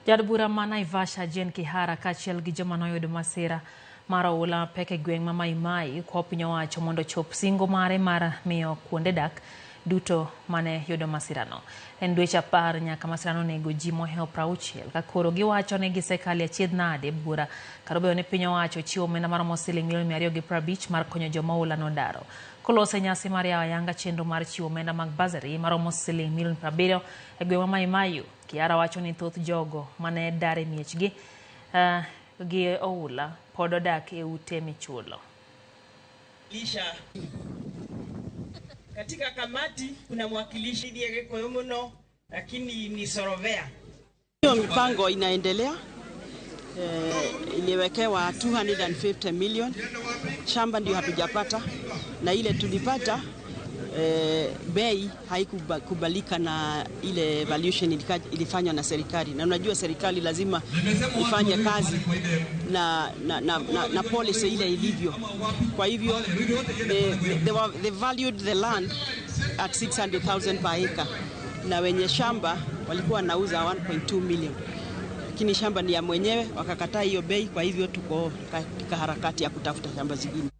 Jaod bura ma Naivasha Jane Kihara kaachiel gi joma noyudo masira mar oula mapek e gweng' ma Mai Mahiu kwayo piny owacho mondo ochop singo mare mar miyo kuonde dak duto mane yudo masirano. En dweche 10 nyaka masirano nego ji mohewo 60 ka koro giwacho ni gisekalo achiedh nade buora kar obedo ni piny owacho chiwo omenda maromo siling milion 250 mar konyo joma oula nodaro. Kolose nyasi mar yawo ayanga chenro mar chiwo omenda mag bursary maromo siling milion 70 e gweng' ma Mai Mahiu, Kihara wacho ni thoth jogo mane dar e miechgi gi oula pod odak e ute michulo. Katika kamati kuna mwakilishi Gikuyu muno lakini ni Sorovea. Hiyo mipango inaendelea. Iliwekewa 250 million. Shamba ndio hatujapata, na ile tulipata bei haikubalika na ile valuation ilifanywa na serikali. Na unajua serikali lazima ifanye kazi na policy ile ilivyo. Kwa hivyo they valued the land at 600,000 per acre, na wenye shamba walikuwa wanauza 1.2 million. Lakini shamba ni ya mwenyewe, wakakataa hiyo bei. Kwa hivyo tuko katika harakati ya kutafuta shamba zingine.